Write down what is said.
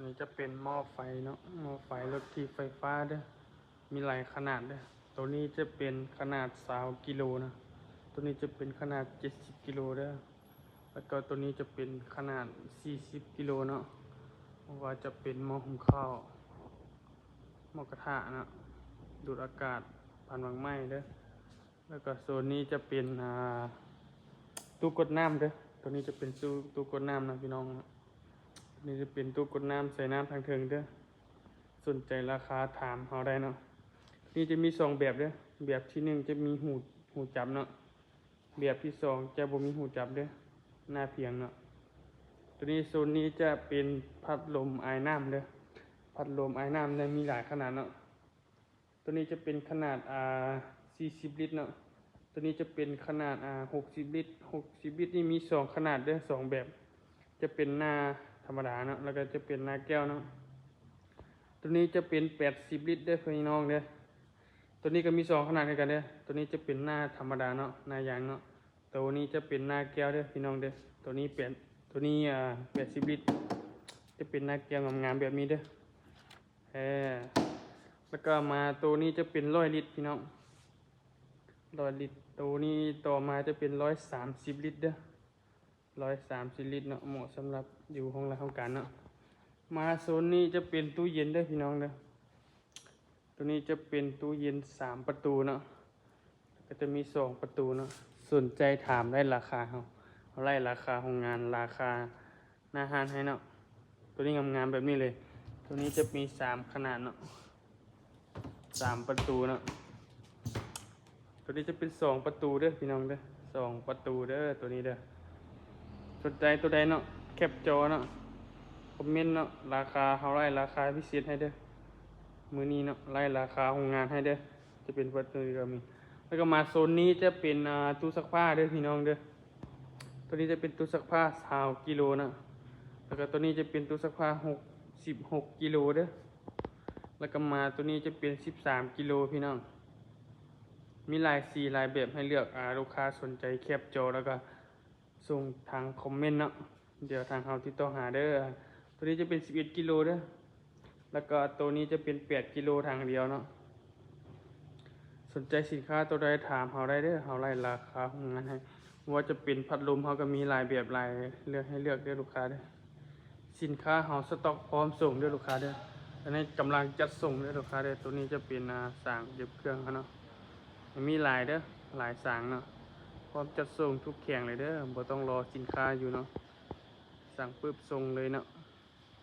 ນີ້ຈະເປັນໝໍ້ໄຟເນາະ, ໝໍ້ໄຟລົດຖີບໄຟຟ້າເດີ້, ມີຫຼາຍຂະໜາດເດີ້. ໂຕນີ້ຈະເປັນຂະໜາດຊາວກິໂລນະ, ໂຕນີ້ຈະເປັນຂະໜາດເຈັດສິບກິໂລເດີ້, ແລ້ວກໍໂຕນີ້ຈະເປັນຂະໜາດສີ່ສິບກິໂລເນາະ. ບໍ່ວ່າຈະເປັນໝໍ້ຫຸງເຂົ້າ, ໝໍ້ກະທະເນາະ, ດູດອາກາດ, ປານໝາກໄມ້ເດີ້. ແລ້ວກໍໂຊນນີ້ຈະເປັນ ອ່າ ຕູ້ກົດນ້ຳເດີ້. ໂຕນີ້ຈະເປັນຕູ້ ຕູ້ກົດນ້ຳນະພີ່ນ້ອງເນາະ. ໂຕນີ້ຈະເປັນຕູ້ກົດນ້ຳ ໃສ່ນ້ຳທາງເທິງເດີ້. ສົນໃຈລາຄາຖາມເຮົາໄດ້ເນາະ. ໂຕນີ້ຈະມີສອງແບບເດີ້. ແບບທີໜຶ່ງຈະມີຫູ ຫູຈັບເນາະ. ແບບທີສອງຈະບໍ່ມີຫູຈັບເດີ້, ໜ້າພຽງເນາະ. ໂຕນີ້ ໂຊນນີ້ຈະເປັນພັດລົມອາຍນ້ຳເດີ້. ພັດລົມອາຍນ້ຳໄດ້ມີຫຼາຍຂະໜາດເນາະ. ໂຕນີ້ຈະເປັນຂະໜາດ ອ່າ ສີ່ສິບລິດເນາະ. ໂຕນີ້ຈະເປັນຂະໜາດ ອ່າ ຫົກສິບລິດ. ຫົກສິບລິດນີ້ມີສອງຂະໜາດເດີ້, ສອງແບບ, ຈະເປັນໜ້າທຳມະດາເນາະ ແລ້ວກໍຈະເປັນໜ້າແກ້ວເນາະ. ໂຕນີ້ຈະເປັນແປດສິບລິດເດີ້ພີ່ນ້ອງເດີ້. ໂຕນີ້ກໍມີສອງຂະໜາດຄືກັນເດີ້. ໂຕນີ້ຈະເປັນໜ້າທຳມະດາເນາະ, ໜ້າຢາງເນາະ. ໂຕນີ້ຈະເປັນໜ້າແກ້ວເດີ້ພີ່ນ້ອງເດີ້. ໂຕນີ້ແປດ ໂຕນີ້ ອ່າ ແປດສິບລິດ, ຈະເປັນໜ້າແກ້ວງາມໆແບບນີ້ເດີ້. ເອີ ແລ້ວກໍມາໂຕນີ້ຈະເປັນຮ້ອຍລິດພີ່ນ້ອງ, ຮ້ອຍລິດ. ໂຕນີ້ຕໍ່ມາຈະເປັນຮ້ອຍສາມສິບລິດເດີ້, ຮ້ອຍສາມສິບລິດເນາະ, ເໝາະສຳລັບຢູ່ໂຮງລານໂຮງການເນາະ. ມາໂຊນນີ້ຈະເປັນຕູ້ເຢັນເດີ້ພີ່ນ້ອງເດີ້. ໂຕນີ້ຈະເປັນຕູ້ເຢັນສາມປະຕູເນາະ, ແລ້ວກໍຈະມີສອງປະຕູເນາະ. ສົນໃຈຖາມໄດ້ລາຄາເຮົາ, ເຮົາໄລ່ລາຄາໂຮງງານ, ລາຄາໜ້າຮ້ານໃຫ້ເນາະ. ໂຕນີ້ງາມໆແບບນີ້ເລີຍ. ໂຕນີ້ຈະມີສາມຂະໜາດເນາະ, ສາມປະຕູເນາະ. ໂຕນີ້ຈະເປັນສອງປະຕູເດີ້ພີ່ນ້ອງເດີ້, ສອງປະຕູເດີ້ ໂຕນີ້ເດີ້. ສົນໃຈໂຕໃດເນາະ, ແຄປຈໍເນາະ, ຄອມເມັນເນາະ. ລາຄາເຮົາໄລ່ລາຄາພິເສດໃຫ້ເດີ້ມື້ນີ້ເນາະ, ໄລ່ລາຄາໂຮງງານໃຫ້ເດີ້. ຈະເປັນປະຕູກໍມີ. ແລ້ວກໍມາໂຊນນີ້ຈະເປັນ ອ່າ ຕູ້ຊັກຜ້າເດີ້ພີ່ນ້ອງເດີ້. ໂຕນີ້ຈະເປັນຕູ້ຊັກຜ້າຊາວກິໂລເນາະ, ແລ້ວກໍໂຕນີ້ຈະເປັນຕູ້ຊັກຜ້າຫົກສິບຫົກກິໂລເດີ້. ແລ້ວກໍມາໂຕນີ້ຈະເປັນສິບສາມກິໂລພີ່ນ້ອງ. ມີຫຼາຍສີຫຼາຍແບບໃຫ້ເລືອກ, ອາ ລູກຄ້າສົນໃຈແຄປຈໍ ແລ້ວກໍສົ່ງທາງຄອມເມັນເນາະ, ດຽວທາງເຮົາຕິດຕໍ່ຫາເດີ້. ໂຕນີ້ຈະເປັນສິບເອັດກິໂລເດີ້, ແລ້ວກໍໂຕນີ້ຈະເປັນແປດກິໂລທາງດຽວເນາະ. ສົນໃຈສິນຄ້າໂຕໃດຖາມເຮົາໄດ້ເດີ້, ເຮົາໄລ່ລາຄາໂຮງງານໃຫ້. ບໍ່ວ່າຈະເປັນພັດລົມ ເຮົາກໍມີຫຼາຍແບບຫຼາຍເລືອກໃຫ້ເລືອກເດີ້ລູກຄ້າເດີ້. ສິນຄ້າເຮົາສະຕັອກພ້ອມສົ່ງເດີ້ລູກຄ້າເດີ້, ອັນນີ້ກຳລັງຈັດສົ່ງເດີ້ລູກຄ້າເດີ້. ໂຕນີ້ຈະເປັນ ອາ ສາງເກັບເຄື່ອງເຮົາເນາະ, ມີຫຼາຍເດີ້, ຫຼາຍສາງເນາະ, ພ້ອມຈັດສົ່ງທຸກແຂວງເລີຍເດີ້, ບໍ່ຕ້ອງລໍສິນຄ້າຢູ່ເນາະ, ສັ່ງປຶບສົ່ງເລີຍເນາະ.